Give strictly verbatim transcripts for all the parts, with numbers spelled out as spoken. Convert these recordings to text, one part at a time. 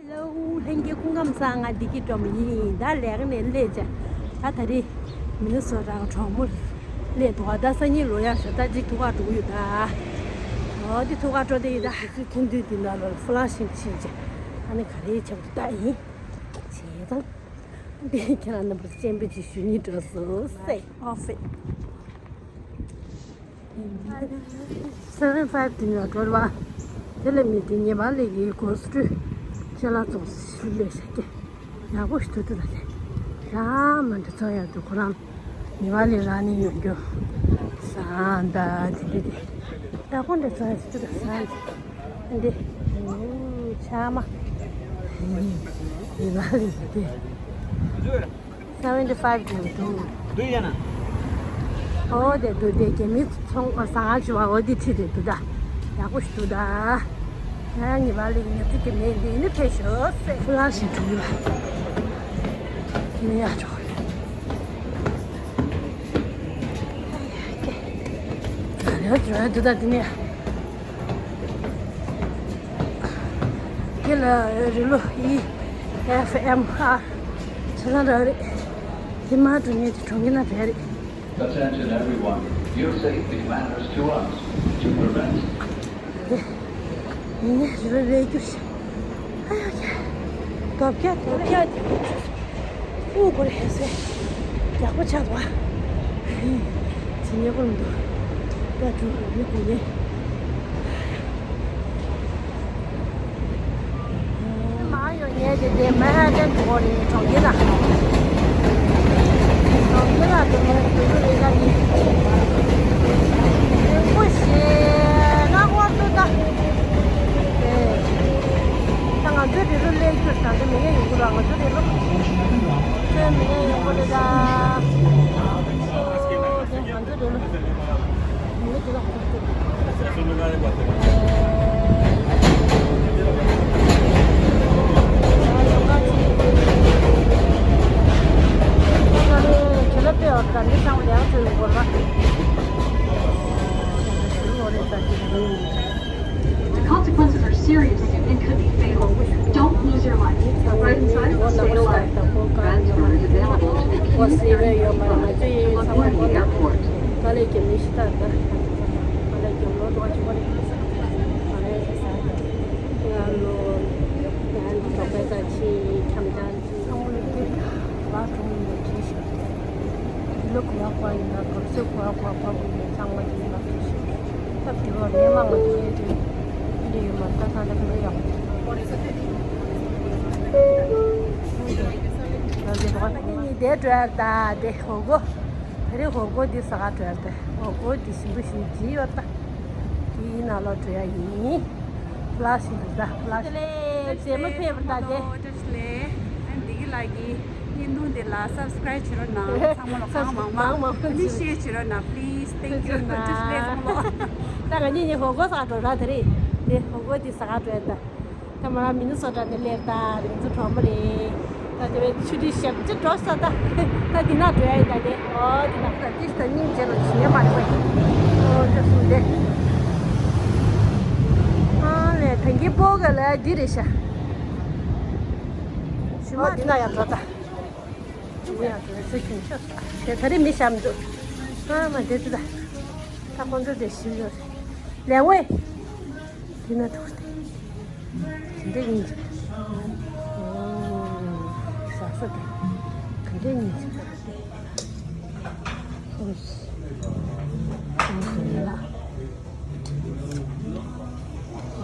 ཧེ་ལོ། ལྷན་རྒྱས་སྐུ་ཁམས་བཟང་། ང་བདེ་སྐྱིད་སྒྲོལ་མ་ཡིན། ད་ལས་ཀ་ནས་སླེབས་བྱས། ད་ད་རེས་མི་ནི་སོ་ཊ་གྲོགས་མོ་སླེབས་འདུག་ད་སང་ཉིན་ལོག་ཡག་ཞོར་ད་ཅིག་ཐུག་ག་འགྲོ་གི་ཡོད་ད། འོ་དེ་ཐུག་ག་འགྲོ་དེ་ཡིན་ད། ཁྱེད་ཚོས་ཐུག་དུས་དེ་ནང་ལ་ཧྥུ་ལང་ཤིང་ཕྱིན་བྱས། ཨ་ནི་ག་རེ་བྱེད་དགོས་ད་ཡིན། བྱས་ཙང་། འདི་ཁྱེད་རང་རྣམ་པ་སྤྱན་འབུལ་ཅིག་ཞུ་སྙིང་འདོད་སོང་ཟེར། ཨོ་ཧྥེ། སེ་ཝེན་ཕའིབ་དེ་ནས་འགྲོ་ར་བ། དེ་ལས་མི་དེ་ཉི་མ་ལེགས་ཀྱི་གོ་སྤྲོད་ཅ་ལག་ཚོགས་སུ་ལས་བྱ་སྐྱེ། ཡག་པོ་ཞིག་ཏུ་ཏུ་ལ་ལས། ཡ་མ་འདྲ་ཚོ་ཡག་ཏུ་ཁོ་རང་ཉི་མ་ལེགས་རང་ནས་ཡོང་རྒྱུ། ས་འདའ་དེ་འདྲ་དེ། ཡག་པོ་འདྲ་ཚོ་ཡག་ཏུ་ཏུ་ལ་ས་འདི། འདི། ཆ་མ། ཉི་མ་ལེགས་དེ། Seventy five འདུག་འདུག་ཡ་ན། ཨོ་དེ་འདུག་དེ་རྒྱ་མི་ཚོང་པ་ཟ་ཁང་ཆུ་བ་འོ་དེ་ཁྲིད་དེ་འདུག་ད། ཡག་པོ་ཞིག་འདུག་ད། ཡ་ཉི་མ་ལེགས་ཉི་ཚེ་རྒྱ་མི་འདི་ནི་ཕེབས་ཤོག་ཟེར། ཧྥུ་ལང་ཞིག་འགྲོ་གི་ལ། ནི་ཡ་ཆོག་རེ་བ་འདུག་ད་དེ་ནི་ཡ། དེ་ལ་རི་ལོ་ཨི་ཨེཕ་ཨེམ་ཨར་ཆ་ཚང་རག་རེད། དེ་མ་འགྲོ་ངེས་དེ་གྲོང་ཁྱེར་ན་རེད་རེད། Attention everyone, your safety matters to us. To prevent དེ་ཡིན་ནས་རི་ལོ་ལས་རྒྱུ་ཞིག་ཨ་ཡ་ཁྱ། དོབ་ཁྱ་དོབ་ཁྱ་དེ་ཁོ་ཚོས། ཨུ་གོ་རེ་ཧེ་སེ། ཡག་པོ་ཆགས་པ། ཇི་ཉེ་པོ་མི་འདུག་ད་གྲུ་མི་གུ་ཉེ། མ་ཡོང་ཉེ་དེ་དེ་མ་ཧ་ཅང་གོ་རེ་གྲོང་ཁྱེར་ལ། གྲོང་ཁྱེར་ལ་དེ་མ་དེ་རུ་རེ་ག་ཡིན། ཡོང་པོ་ཞེ་ན་ཧོར་དུ་ད། ད་ང་ཚོའི་རི་ལུ་སླེབས་རྒྱུར་ད་ལྟ་མི་ཡ་ཡོང་གི་ར། ང་ཚོའི་རི་ལུ་ཚོའི་མི་ཡ་ཡོང་གི་རེད་ད། ཨོ་དེ་ང་ཚོའི་རི་ལུ་མི་ཡ་དེ་ལ་ཁོ་ཚོ་ད་ལྟ་ཁྱེད་ལ་དཔེ་བ་ད་འདི་ཚང་མ་ཡག་ཚོད་ཡོང་གི་ར། The consequences are serious and could be fatal. Don't lose your life. Ride inside or stay alive. Transfer is available to the community nursing facility to Laguna Airport. ཚང་མ་ལུས་ཏེ་ལ་གྲོང་ཡིན་པ་བྲིས་ཤིང་། ལོ་གོ་བ་གོ་བ་ཡིན་ན་གོ་ཚོད་གོ་བ་གོ་བ་གོ་དགོས་ནས་ཚང་མ་ཡིན་པ་བྲིས་ཤིང་། སྟབས་བདེ་བ་མེད་མ་ང་ཚོ་ཡས་དེ་འདི་ཡོད་མ་ད་ད་ད་ག་ལེ་ཡག་ད་དེ་འགྲོ་ད་དེ་ཧོ་གོ་ད་རེ་ཧོ་གོ་འདི་ས་ག་འགྲོ་ཡ་ད་ཧོ་གོ་འདི་ཞིམ་པོ་ཞིམ་གྱི་ཡོད་ད། དེའི་ནང་ལོགས་འགྲོ་ཡ་ཡིན། ལ་ཞིག་འདུག་ད་ལ་ཞིག་ལས་རྗེས་མ་ཕེབས་པ་ད་དེ། ཨ་འདི་གི་ལ་གི་བརྙན་ཐུང་འདི་ལ་སབ་སི་ཀ་རེབ་བྱེད་རོགས་གནང་། ཚང་མ་ལ་གང་མང་མང་མང་མང་ནི་ཤེར་བྱེད་རོགས་གནང་། པི་ལི་སི། ཐེང་ཀྱུ། བཀྲ་ཤིས་བདེ་ལེགས་སོང་ལོ། ད་ང་གཉིས་གཉིས་ཧོ་གོ་ས་འགྲོ་ར་དེ་རེད། དེ་ཧོ་གོ་དེ་ས་ག་འགྲོ་ཡ་ད། ད་མ་ར་མི་ནི་སོ་ཊ་ནས་སླེབས་ད་རིང་ཚོ་གྲོགས་མོ་རེད། ད་དེ་བས་ཆུ་དུས་ཞབས་ཅི་འགྲོ་ས་ད། ད་དེ་ན་འགྲོ་ཡ་ཡིན་ད་དེ། ཨོ་དེ་ན་ད་དེ་ད་སྙིང་རྗེ་ལ་བྱེད་མ་རེད་པ། ཨོ་དེ་སུ་དེ། ཨ་ལས་ད་གི་པོ་ག་ལ་འདི་རེད་ཤག་ཞུ་མ་དེ་ན་ཡང་འགྲོ་ད། ཞུ་མ་ཡང་འགྲོ་ཟེར་ཁྱོད་ཤོག་དེ་ད་རེས་མི་ཤ་མི་འདུག་ཨ་མ་དེ་དེ་ད། ད་ཁོང་ཚོ་དེ་ཞུ་ཡོད་རེད། ལས་ཝེ། དེ་ན་ཐུག་སྟེ། ག་འདྲ་ཡིན་ཅིག་ཨོ། ཟ་ས་དེ། ག་འདྲ་ཡིན་ཅིག་ཨོ། ཨོ་ཟེར་ལ།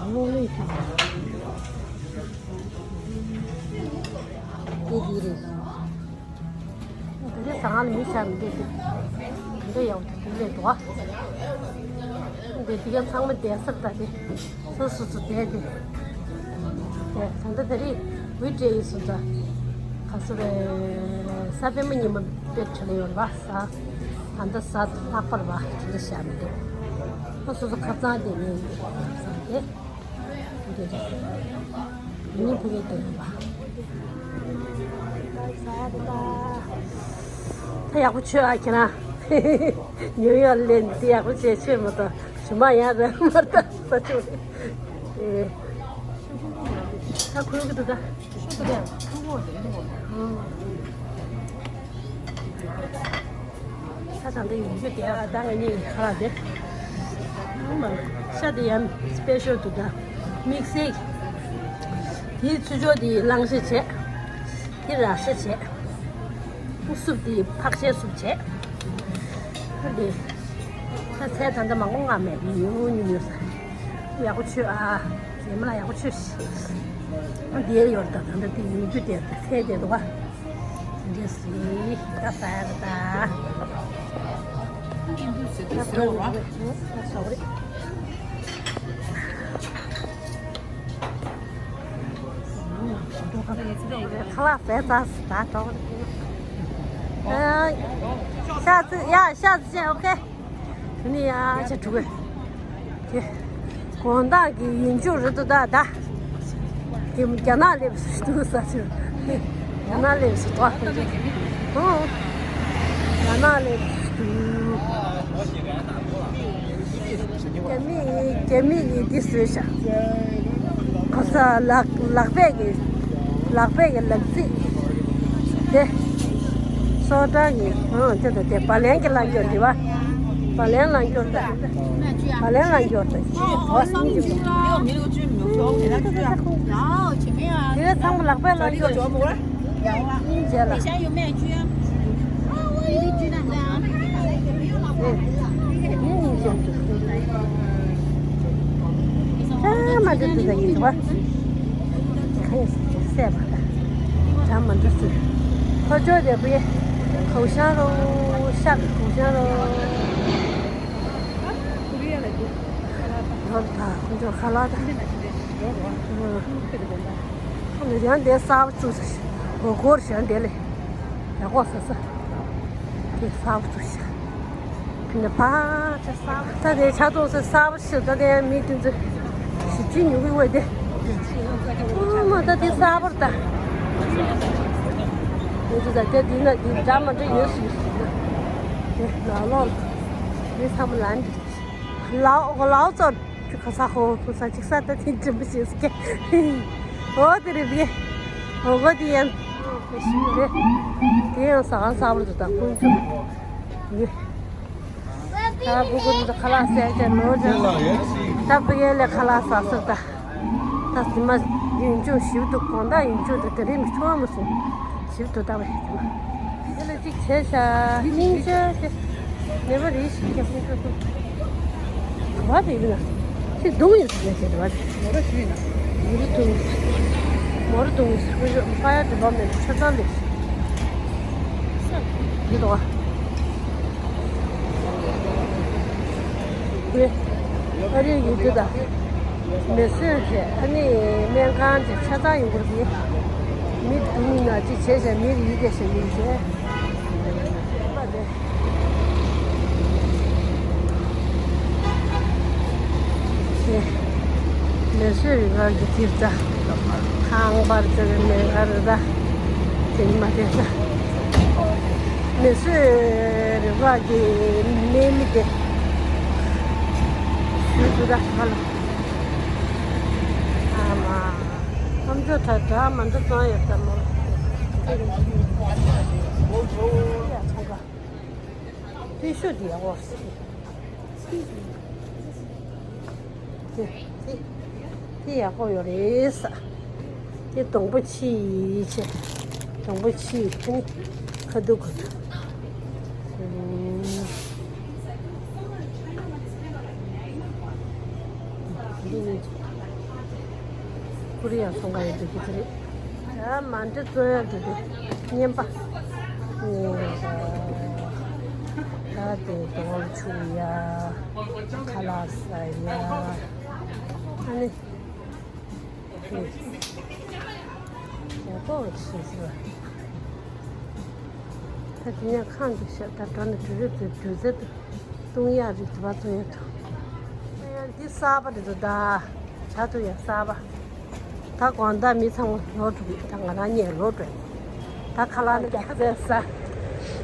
ཨོ་ལེ་ཐང་། དེ་དེ་རེད། འདི་ཟ་ཁང་ལ་མི་ཤར་མི་འདུག་དེ་འདྲ་ཡག་པོ་དེ་ལས་འདུག་ཨ། འདི་དེ་ག་ཚང་མ་བསྡད་ས་རེད་ད་དེ། སོ་སོ་སོ་བསྡད་དེ། དེ་ད་ལྟ་དེ་རིང་འུ་སྤྲད་ཡིན་སོང་ཙང་། ག་ཚོད་རེད། གཟའ་སྤེན་པ་ཉིན་མོ་དཔེ་བྲེལ་ཡོད་རེད་པ་གཟའ། ད་ལྟ་གཟའ་ལྷག་པ་རེད་པ་དེ་འདྲ་ཤར་མི་འདུག་སོ་སོ་སོ་ཁ་ཚང་བསྡད་ནས་ཡོད་ཁ་ཚང་དེ། འདི་རེད། ཉིན་ཕུག་གི་དེ་རེད་པ། ད་ཡག་པོ་མཆོད་ཨ་ཁྱེད་རང་། ཉོ་ཡག་ལེན་འདི་ཡག་པོ་བྱས་མཆོད་མ་གཏོགས་ཞུ་མ་ཡག་རེད་མ་གཏོགས་ས་ཆུ་རེད། ཨེ། ད་ཁོལ་གི་འདུག་ད། ཤོག་ད་ད། ཁོལ་གོ་དེ་འདུག་གོ། ད་ད་འདི་ཡོང་རྒྱུ་དེ་ཨ་ད་ང་གཉིས་ཁ་ལག་དེ། ཤ་དེ་ཡང་སི་པེ་ཤལ་འདུག་ད། དམིགས་བསལ། དེའི་ཚུར་ཕྱོགས་དེ་གླང་ཤ་བྱས། དེ་ར་ཤ་བྱས། སུབ་དེ་ཕག་ཤའི་སུབ་བྱས། ཨ་དེ། ད་ཚལ་ད་ལྟ་མང་པོ་མངགས་མེད་ཉུང་ཉུང་ཉུང་ས། ཡག་པོ་མཆོད་ཨ། རེ་མ་ལ་ཡག་པོ་མཆོད་ཤིག་ཨ་དེ་ཡོད་ད་ད་ལྟ་དེ་ཡོད་རྒྱུ་དེ་ད་ཚལ་དེ་འདུག་ཨ། འདི་སི། ད་ཟ་ཡག་ད། ད་ཟ་རོགས་ར། ད་ཟ་རོགས་རེད། ཁ་ལག་ཟས་ཚར་ད་གྲོགས། ཤ་ཚི་ཡ་ཤ་ཚི་ཅན་ཨོ་ཁེ། དེ་ནི་ཡ་ཆ་དྲུག་གི་དགོང་དག་གི་ཡིན་ཆོག་རེད་འདུག་ད་ད། དེ་རྒྱ་ནག་སླེབས་སུ་འདུག་ས་ཆུ། རྒྱ་ནག་སླེབས་སུ་འདུག་ཨ། རྒྱ་ནག་སླེབས་སུ་འདུག་རྒྱ་མི་རྒྱ་མི་ཡིས་འདི་བཟོས་ཤག་གོ་ས་ལག་ལག་པས་ཀྱི་ལག་པས་ཀྱི་ལག་རྩིས་དེ། སོ་ཊ་གི་ཨང་དེ་དང་དེ་བ་ལན་གྱི་ལག་སྐྱོར་དེ་བ། བ་ལན་ལག་སྐྱོར་དང་། བ་ལན་ལག་སྐྱོར་དང་། འོ་སྙིང་རྗེ་མོ། དེ་ཚང་མ་ལག་པས་ལག་སྐྱོར། སྙིང་རྗེ་ལ། ཡིན་ཡིན་ཅང་དུ། ད་མ་འདྲ་འདི་ད་ཡིན་བ། ཁ་ཡིན་སྲས་པ་ད། ད་མ་འདྲ་སྲས། ཁོ་ཅོ་དེ་བུ་ཡེ། གོ་ཤང་རོ། ཤག་གོ་ཤང་རོ། ཁོ་རི་ཡ་ལ་རྒྱུ། ཁ་ལག་ད། ལོར་ད་ཁོ་ཅོ་ཁ་ལག་ད། ཁོ་ནི་ཡང་དེ་གསར་པ་བཙུགས་ས་ཞིག་སྒོར་སྒོར་ཞིག་དེ་ལས་ཡག་པོ་ཟ་ས། དེ་གསར་པ་བཙུགས་ཤག་དེ་ནི་ཕ་ཆ་གསར་པ། ད་དེ་ཆ་ཚང་ས་གསར་པ་ཞིག་ད་དེ་མི་དེ་ཚོ་ཞིབ་ཅིང་ཉུང་གི་འོས་དེ། ཨ་མ་ད་དེ་གསར་པར་ད། དེ་ཚོ་ད་དེ་དེ་ན་དེ་འདྲ་མ་འདྲ་ཡོད་སུ་ཞིག་ད། དེ་ལ་ལོ་ལ་དེ་ཚང་མ་ལ་འདི། ལའོ་ལའོ་ཙོར། ཁ་ས་ཧོ་ཁོ་ས་ཅིག་ས་ད་ཐིན་ཅི་མི་ཤེས་སྐད། ཨོ་དེ་རེད་བི། ཨོ་གོ་དེ་ཡང་། ཁོ་ཤི་རེད། དེ་ཡང་ས་ག་ས་བར་དུ་དང་ཀུན་ཀྱང་། ཡེ། ད་བུ་ཀུན་དུ་ཁ་ལག་ཟས་ཀྱང་ནོར་ཀྱང་། ད་བུ་ཡེ་ལས་ཁ་ལག་ཟ་ཟེར་ད། ད་དེ་མ་ཡིན་ཅུང་ཞིབ་ཏུ་དགོང་དག་ཡིན་ཅུང་དུ་དེ་རིང་མི་ཆུང་བ་མ་སོང་། ཞིབ་ཏུ་ལྟ་བ་ཡིན་ཅུང་། དེ་ལ་གཅིག་བྱས་ཤག་སྙིང་རྗེ་ཞེས། ནད་པ་རེ་ཞིག་རྒྱབ་ཀྱི་འགྲོ་ཐུབ། ག་བ་དེ་ཡིན་ན། ཅི་གདུང་ཡོད་ཟེར་ནས་བྱས་འགྲོ་བ་རེད། མོ་ར་ཞུས་ན། མོ་ར་གདུང་། མོ་ར་གདུང་ཟེར་ཁོ་ཡོད་ཕ་ཡ་དེ་བ་མེད་ཆ་ཚང་ལས། ས། ཡོད་དོ། ཨ་རི་ཡི་དེ་དང་། མེ་གསོད་བྱས་ཨ་ནི་སྨན་ཁང་དེ་ཆ་ཚང་ཡོང་གི་རེད། མི་སྡུག་ན་ཅི་བྱས་བྱས་མི་རིགས་དེ་ཞིག་ཡིན་བྱས། མེ་གསོད་རིགས་ཀྱི་དེ་ད། ཁང་པར་བཙལ་བའི་མེ་གསོད་རེད་ད། དེ་མ་དེ་ད། མེ་གསོད་རིགས་ཀྱི་གནས་མི་དེ། ཞུ་དུ་ད་ཧ་ལ། ཨ་མ། ཨམ་ཅོག་དྲ་དྲ་མ་འདྲ་བཏང་ཡོད་ད་མོ། ཡ་ཚོང་ཁ། ཏི་ཤུ་འདི་ཡག་པོ་རེད། དེ་དེ་དེ་ཡག་པོ་ཡོད་རེད་ས། དེ་སྡོང་པོ་ཕྱིས་བྱས། སྡོང་པོ་ཕྱིས་ཨ་ནི་ཁ་ཐུག་ཁ་ཐུག་འདི་ནི་ཀོ་རི་ཡ་ཚོང་ཁང་ཡོད་པའི་སྐད་ཆ་རེད། ཡ་མ་འདྲི་བཙོང་ཡ་འདི་དེ་བརྙན་པ། ད་དེ་དོང་ཆུ་ཡ། ཁ་ལག་ཟ་ཡ། ཨ་ནི། ཡག་པོ་ཞིག་ཟེར་བ། ད་དེ་ཡང་ཁང་འདུག་ཤག་ད་འགྲོ་ནས་དུས་རབས་ཀྱི་དུས་ཚོད་དུ་བཏུང་ཡག་རིགས་དུ་བ་བཙོང་ཡག་ཐུག་ཡང་འདི་གསར་པ་རེད་འདུག་ད་བྱ་ཐུབ་ཡག་གསར་པ། ད་དགོང་དག་མི་ཚང་མ་ལོག་འགྲོ་གི་ད་ང་རང་གཉིས་ལོག་འགྲོ་ཡིན། ད་ཁ་ལག་ནི་རྒྱག་ཚད་ས།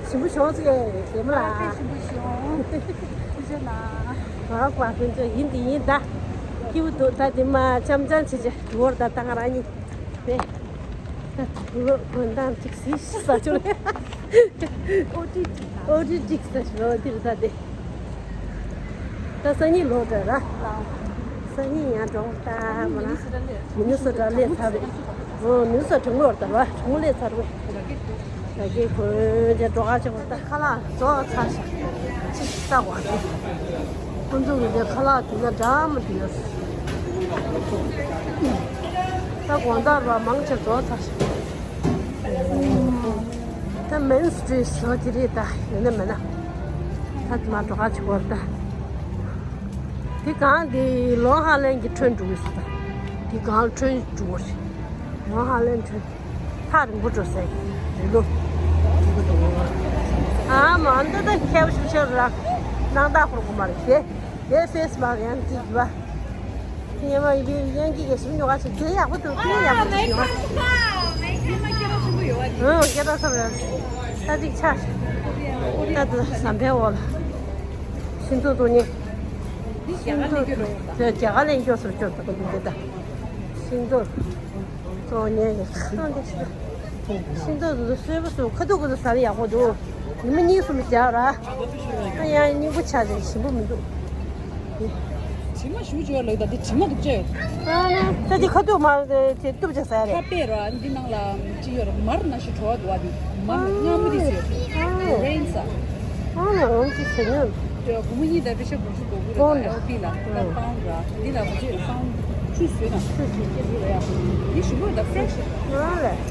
ཞིམ་པོ་བྱུང་ཟེར་གི་རེད་མ་ལ། ཞིམ་པོ་བྱུང་། ཐུགས་རྗེ་གནང་། ང་ཀོ་ཨ་ཀུན་ཚོ་ཡིན་དེ་ཡིན་ད། སྐྱིད་པོ་འདུག་ད་དེ་མ་འཆམ་འཆམ་བྱེད་བྱེད་འགྲོ་བར་ད་ད་ང་རང་གཉིས། པས། ད་དུང་ལོ་དགོན་བདག་ཅིག་སྲིད་ཤི་ས་ཆུ་ལས། ཨོ་ཏི་ཏིག་ཨོ་ཏི་ཏིག་ས་ཆུ་ལོ་འདིར་ད་དེ། ད་སང་ཉིན་ལོག་འདྲ་ར། སང་ཉིན་ཡང་འགྲོ་ད་མ་ན། མི་ནི་སོ་ཏྲ་སླེབས་ཚར་རེད། ཨོ་མི་ནི་སོ་ཏྲ་ལོག་ད་ར། གྲོང་སླེབས་ཚར་བས། ད་གེ་གོན་ཅེ་འགྲོ་ག་ཅེ་བ་ད་ཁ་ལག་རྫོགས་ཚར་ཤག་ཅིག་ལྟ་བ་དེ། ཁོང་ཚོ་གི་དེ་ཁ་ལག་དེ་ན་འདྲ་མི་འདུག་ད་དགོང་དག་ར་མང་ཆེ་རྫོགས་ཚར་ཤག་ད་མེན་སི་ཊི་རི་ཊི་བཟོ་གི་རེད་ད། ཡོད་ན་མེད་ན། ད་དེ་མ་འགྲོ་ག་ཅིག་བར་ད། དེ་གང་དེ་ལོང་ཧ་ལན་གྱི་ཁྲོན་འགྲོ་གི་སོ་ད། དེ་གང་ཁྲོན་འགྲོ་བ་རེད། ལོང་ཧ་ལན་ཁྲོན། ཐག་རིང་པོ་འགྲོ་ས་རེད་ལོ། ཨ་མ་འདི་ད་ཁྱེའུ་ཤུགས་ཆེ་ར། ནང་ད་ཧོར་གོ་མ་རེད་དེ། དེ་ཕེ་སི་བྷག་ཡང་ཅིག་ཡོད་པ། དེ་ཉི་མ་ཡི་བའི་དབྱིན་ཇི་གི་ཞིབ་ཉོ་ག་ཞིག་དེ་ཡག་པོ་འདུག་དེ་ཡག་པོ་འདུག་ཞུ་བ། ཨང་སྐད་གྲགས་ཆེན་པོ་ཡོད་པ་རེད། ད་ཅིག་ཆ། ད་དུ་ཟམ་པའི་འོག་ལ། ཤིང་ཏོག་བཙོང་མཁན། ཤིང་ཏོག་དེ་རྒྱ་གར་ལེན་སྐྱོ་སོར་སྐྱོ་ད་ག་དུ་འདི་ད། ཤིང་ཏོག་བཙོང་མཁན་གི་ཁ་འདི་ཤིང་ཏོག་དེ་ཚོ་སོས་པོ་སུ་ཁ་ཐུག་གི་ཟ་ལ་ཡག་པོ་འདུག་ཉི་མ་གཉིས་གསུམ་བཞག་ར། ཨ་ཡང་སྙིང་པོ་ཆགས་ཅིང་ཞིམ་པོ་མི་འདུག་དྲི་མ་ཞུ་བཅོས་ལེགས་ད་དེ་དྲི་མ་གི་བཅོས། ཨ་ནི་ད་དེ་ཁ་ཐུག་མ་དེ་གཏུབ་ཅིག་ཟ་རེད། ཁ་པེ་ར་འདི་ནང་ལ་ཅི་ཡོད་ར་མར་ན་ཞིག་བྲོ་བ་འདུག་བ་འདི་མར་ལྔ་མི་དེ་ཟེར། ཨ་རེན་ས། ཨ་ནི་འོང་ཅི་ཟེར་ཉོན། ཇོ་གུ་མུ་གཉིས་ད་པེ་ཤ་གོ་ཤུ་གོ་གུ་རེད་ད་ཨེལ་པི་ལ་ད་པའུན་ར་འདི་ལ་ག་ཅི་པའུན་ཆུ་བཟོས་ན་ཆུ་བཟོས་ཀྱི་འདུག་ར་ཡ། འདི་ཞིམ་པོ་རེད་ད་ཕྲེ་ཤི་རེད། ཨ་ལས།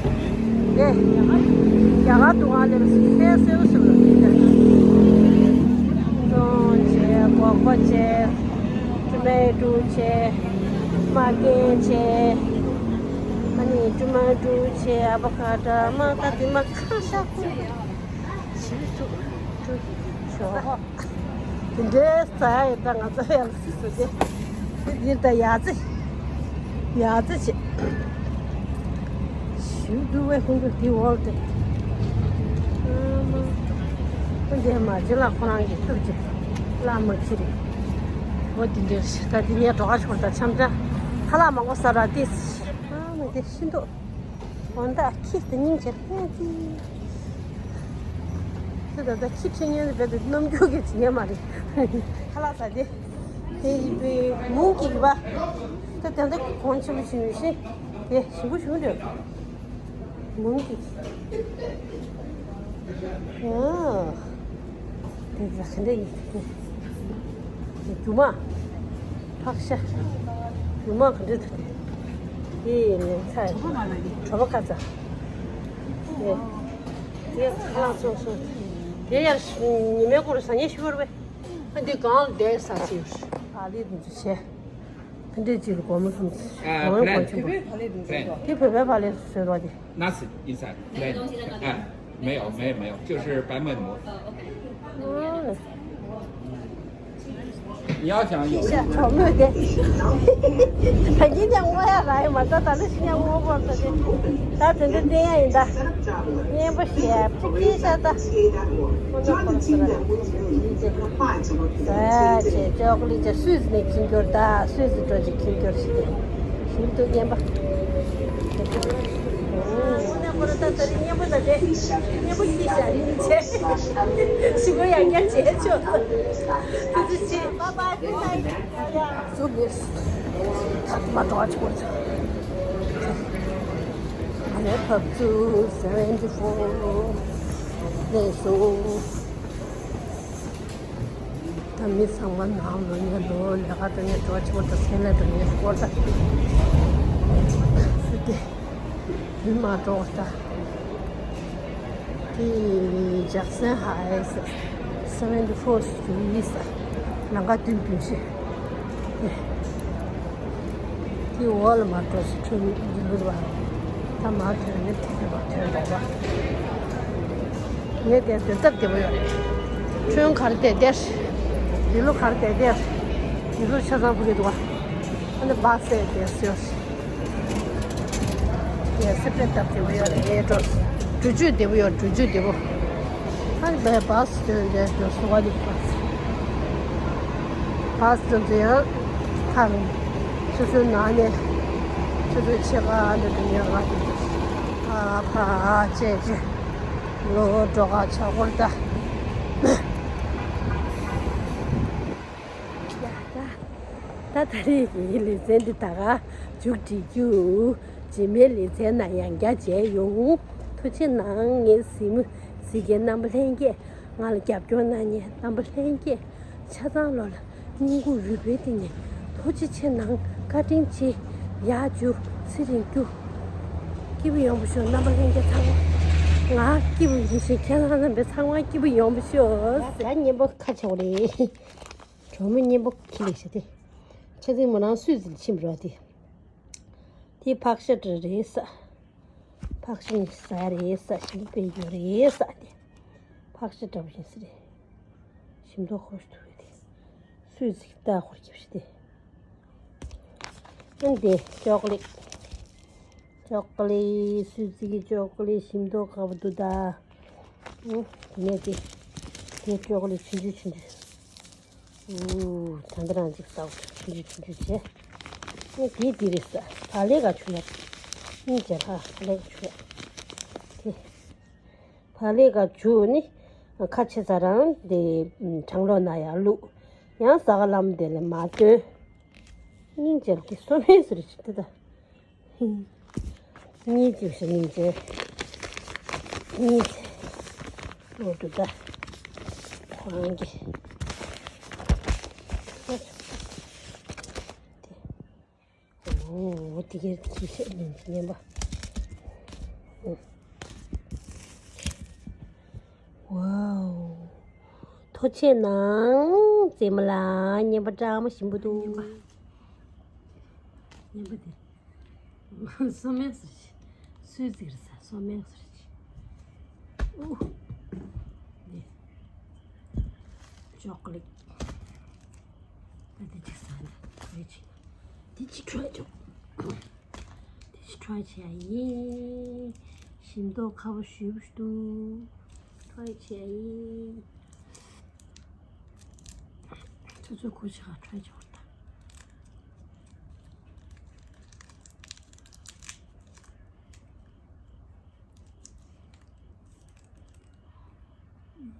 དེ། རྒྱ་གར་དུ་ང་ལས་སེ་སེ་སུ་ལ་ནི་ད། ཙོང་བྱས། སྒོག་པ་བྱས། ཊོ་མེ་ཊོ་བྱས། མ་ཀེན་བྱས། ཨ་ནི་ཊོ་མེ་ཊོ་བྱས། ཨ་བ་ཀ་ཌོ། མ་ད་དེ་མ་ཁ་ཤ་ཁུ་ཡ། ཞིབ་ཏུ་ཏུ་ཞོག་དེ་འདྲའི་ཟ་ཡ་ཡོད་ད། ང་ཚོ་ཡང་སི་སི་དེ་དེ་འདིར་ད་ཡ་ཙི་ཡ་ཙི་བྱེད། ཞུ་དུ་བའི་ཧུང་གི་དེ་འོག་དེ། ཨ་མ། ཁོ་འདི་མ་ཇི་ལ་ཁོ་རང་གི་ཐུགས་ཀྱི་བླ་མ་ཁྱི་རེད། འོ་དེ་འདྲའི་ད་དེ་ངས་གྲོགས་ཁ་ཆོར་ད་འཆམ་འཆམ་ཁ་ལག་མང་པོ་ཟ་ར་དེ། ཨ་མ་དེ་ཤིན་ཏུ། འོན་ཏེ་ཁྱི་དེ་སྙིང་རྗེ་ལྷན་ཅིག་ཁྱི་ད་ལྟ་ཁྱི་ཁྲིད་མཁན་དེ་རྦད་དེ་རྣམ་འགྱུར་གྱི་བྱེད་མཁན་མ་རེད། ཁ་ལག་ཟ་དེ། དེ་ཡིན་པའི་མུང་གི་ཡིན་པ། ད་ད་ལྟ་གོང་ཆེན་པོ་ཞིག་ཡོད་ཤི། དེ་ཞིམ་པོ་ཞིམ་པོ་འདུག་མུང་གི། ཨ། དེ་ཚོ་ག་འདྲ་ཡིན། དེ་རྒྱུ་མ། ཕག་ཤ། རྒྱུ་མ་ག་འདྲ་འདུག་དེ་ལེན་ཚར། གྲོ་མ་ཁ་ཚ། དེ་དེ་ཁ་ལག་སོང་སོང་། དེ་ཡར་ཉི་མའི་སྐོར་ཟ་ཉེ་ཤི་བར་བས། ཨ་འདི་གང་ལ་བསྡད་ས་ཞིག་ཨ་ལི་འདི་ཚོ་བྱས། དེ་འདྲས་ཅིག་ལ་སྒོར་མོ་གསུམ། ཨ་སྒོར་མོ་སྒོར་ཆེན་པོ། དེ་བོད་པའི་ཕ་ལས་སུ་བཟོས་པ་དེ། Nothing inside. Plain. 啊，没有，没有，没有，就是白面膜。嗯。你要想有。 ཤ་གྲོགས་མོས་དེ། ད་གིན་ཀྱང་སྔོ་ཡ་ར་ཡ་མ་ད་ད་ནི་ཤི་ཉ་སྔོ་བོར་ད་དེ། ད་དེ་འདྲ་བསྟན་ཡ་ཡིན་ད། སྙན་པོ་ཞེ་པོ་ཅིག་ཤ་ད། ཁོ་ན་ཁོ་ན་ས་ར་ལི་ཅེ། ཟ་ཅེ་ཅོག་ལི་ཅེ་སུད་སི་ནས་ཁྱིམ་སྐྱོར་ད་སུད་སི་འགྲོ་ཅིག་ཁྱིམ་སྐྱོར་ཞིག་དེ། ཞིམ་འདུག་སྙན་པ། ཁོ་ན་ཁོ་ན་ད་ད་རི་སྙན་པོ་ད་དེ། སྙན་པོ་ཤི་ཤ་ཡིན་ཅེ། ཞི་མོ་ཡང་བསྐྱར་བྱས་ཆོག་དེ་ཚོ་ཅི། Bye bye, good night. ཚུགས་ནས་ཚགས་མ་འགྲོ་བ་ཆུང་ཚ། ང་ལས་ཕབ་ཚུགས་seventy four ལས་སོ། ད་མི་ཚང་མ་ནང་ལོ་ཉལ་ལོ་ལས་ཀ་འགྲོ་ཉལ་འགྲོ་བ་ཆུང་ཚ་སེམས་ལས་འགྲོ་ཉལ་སྐོར་ད། སུ་དེ། མི་མ་འགྲོ་བ་ད། དེ་ཇག་སན་ཧའེ་ཟེར། seventy four street ཟེར། ལམ་ཁ་བདུན་བདུན་བཞི། དེ་འོག་ལ་མ་འགྲོ་སུ་ཁྲོད་འདི་ལུར་བ། ད་མ་ཐོན་ནི་དེ་དེ་མ་ཐོན་རོགས་པ། ངས་དེ་སྡོད་སྟབས་བདེ་པོ་ཡོད་རེད། ཁྲོན་ག་རེ་བསྡད་བསྡད། འདི་ལོ་ག་རེ་བསྡད་བསྡད། འདི་ལོ་ཆ་ཚང་ཕུ་གི་འདུག་བ། ཨ་ནི་བ་སེ་བསྡད་སོང་། ཡ་སེ་པྲེ་སྟབས་བདེ་པོ་ཡོད་རེད། འགྲོ་འགྲོ་སྤྱོད་བདེ་པོ་ཡོད། འགྲོ་སྤྱོད་བདེ་པོ། ཨ་ནི་བས་བ་སི་དོན་དེ་འགྲོ་སོ་བ་ནི་བ་སི། བ་སི་དོན་དུ་ཡང་ཐང་སོ་སོའི་ནང་ནས་ རུ་ཆེ་ག་འདི་དུ་ཉོ་ག་ཨ་ཕ་ཅེ་ཅེ་ལོ་འགྲོ་ག་ཆ་གོར་ད། ད་ད་ད་རེས་ཀྱི་ལེ་ཚན་འདི་ད་ག་མཇུག་སྒྲིལ་རྒྱུ། རྗེས་མའི་ལེ་ཚན་ན་ཡང་བསྐྱར་མཇལ་ཡོང་། ཐུགས་རྗེ་གནང་། ངའི་གཟིགས་མོ་གཟིགས་མཁན་རྣམ་པ་ལྷན་རྒྱས། ང་ལ་རྒྱབ་སྐྱོར་གནང་མཁན་རྣམ་པ་ལྷན་རྒྱས། ཆ་ཚང་ལོ་ལ་སྙིང་ཁུང་རུས་པའི་གཏིང་ནས་ཐུགས་རྗེ་ཆེ་གནང་། བཀའ་དྲིན་ཆེ། ཡག་བྱུང་། ཚེ་རིང་སྐྱུག་སྐྱིད་པོ་ཡོང་བ་ཤོག་རྣམ་པ་ལྷན་རྒྱས་ཚང་མ། ང་སྐྱིད་པོ་ཡིན་ཞིང་ཁྱེད་རང་རྣམ་པས་ཚང་མ་སྐྱིད་པོ་ཡོང་བ་ཤོག་ད་སྙན་པོ་ཁ་ཆེ་བ་རེད། གྲོགས་མོ་སྙན་པོ་ཁྱི་ལེགས་ཤ་དེ། ཆ་ཚིག་མོ་ནང་སུས་ཟིན་ཕྱིན་རོ་དེ། དེ་ཕག་ཤ་འདྲ་རེད་ས། ཕག་ཤ་ནི་ཟ་རེད་ས། ཞིམ་པོ་སྤེལ་རྒྱུ་རེད་ས་དེ། ཕག་ཤ་འདྲ་པོ་ཡིན་ས་རེད། ཞིམ་མདོག་ཁོ་ཐུག་རེད་དེ། སུས་ཟིག་ལྟ་ཧོར་རྒྱབ་ཤ་དེ། ཨ་འདི་ཅོག་ལེ། ཅོག་ལེ་སུས་ཟིག་གི་ཅོག་ལེ་ཞིམ་མདོག་ཁ་བོ་འདུག་ད། ཨུ་དེ་ནས་དེ། དེ་ཅོག་ལེ་ཆུང་ཆུང་ཆུང་ཆུང་། ཨུ། ད་འདི་རང་ཅིག་ཟ་བ་ཆུང་ཆུང་ཆུང་ཆུང་བྱས། ཨེ་དེ་དེ་རེད་ས། བག་ལེབ་ག་ཆུ་ཡ། སྙིང་རྗེ་ལྷ་བག་ལེབ་ག་ཆུ་ཡ། དེ། བག་ལེབ་ག་ཆུ་ནི། ཁ་ཆེ་ས་རང་དེ་གྲང་ལོག་ན་ཡར་བླུགས། ཡང་ཟ་ག་ལམ་དེ་ལ་མ་བཏོན། སྙིང་རྗེ་ལ་དེ་སོ་མེད་ཟེར་ཅིག་དེ་ད། གཉིས་ཀྱི་ཞིག་མིན་ཅེ། གཉིས་ཀྱི་ལོ་དུ་ད་ཁོ་རང་གི་ཨོ་དེ་གའི་དུས་ཚོད་མིན་ཉན་པ། ཝའོ། ཐུགས་རྗེ་གནང་། རྩེད་མོ་ལ་ཉན་པ་སྐྲག་མ་ཞིམ་པོ་འདུག་ཉན་པ་དེ། སོ་མེད་ཟེར་གྱི། སུས་ཟེར་ས་སོ་མེད་ཟེར་གྱི། ཨུ། འདི། ཅོག་ལེ། ད་འདི་གཅིག་ཟ་ན་རེ་ཅིག་འདི་གཅིག་ཁྲོས་ཅོག་འདི་གཅིག་ཁྲོས་བྱས་ཡིན། ཞིམ་མདོག་ཁ་བོ་ཞུ་བ་འདུག་ཁྲོས་བྱས་ཡིན། ཚོ་ཚོ་ཁུ་ཆ་ཁྲོས་ཅོག་ད།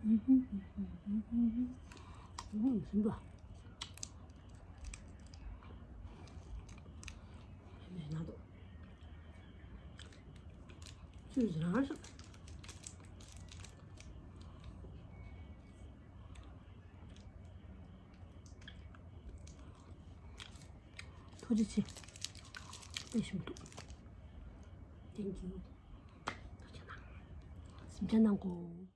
ཨུམ། ཞིམ་པ། ཞིམ་པ་ཞིག་ན་འདུག་ཚོས་རང་ཞིག་ཐུགས་རྗེ་ཆེ། དཔེ་ཞིམ་འདུག Thank you. ཐུགས་རྗེ་གནང་། གཟིམ་འཇག་གནང་གོ།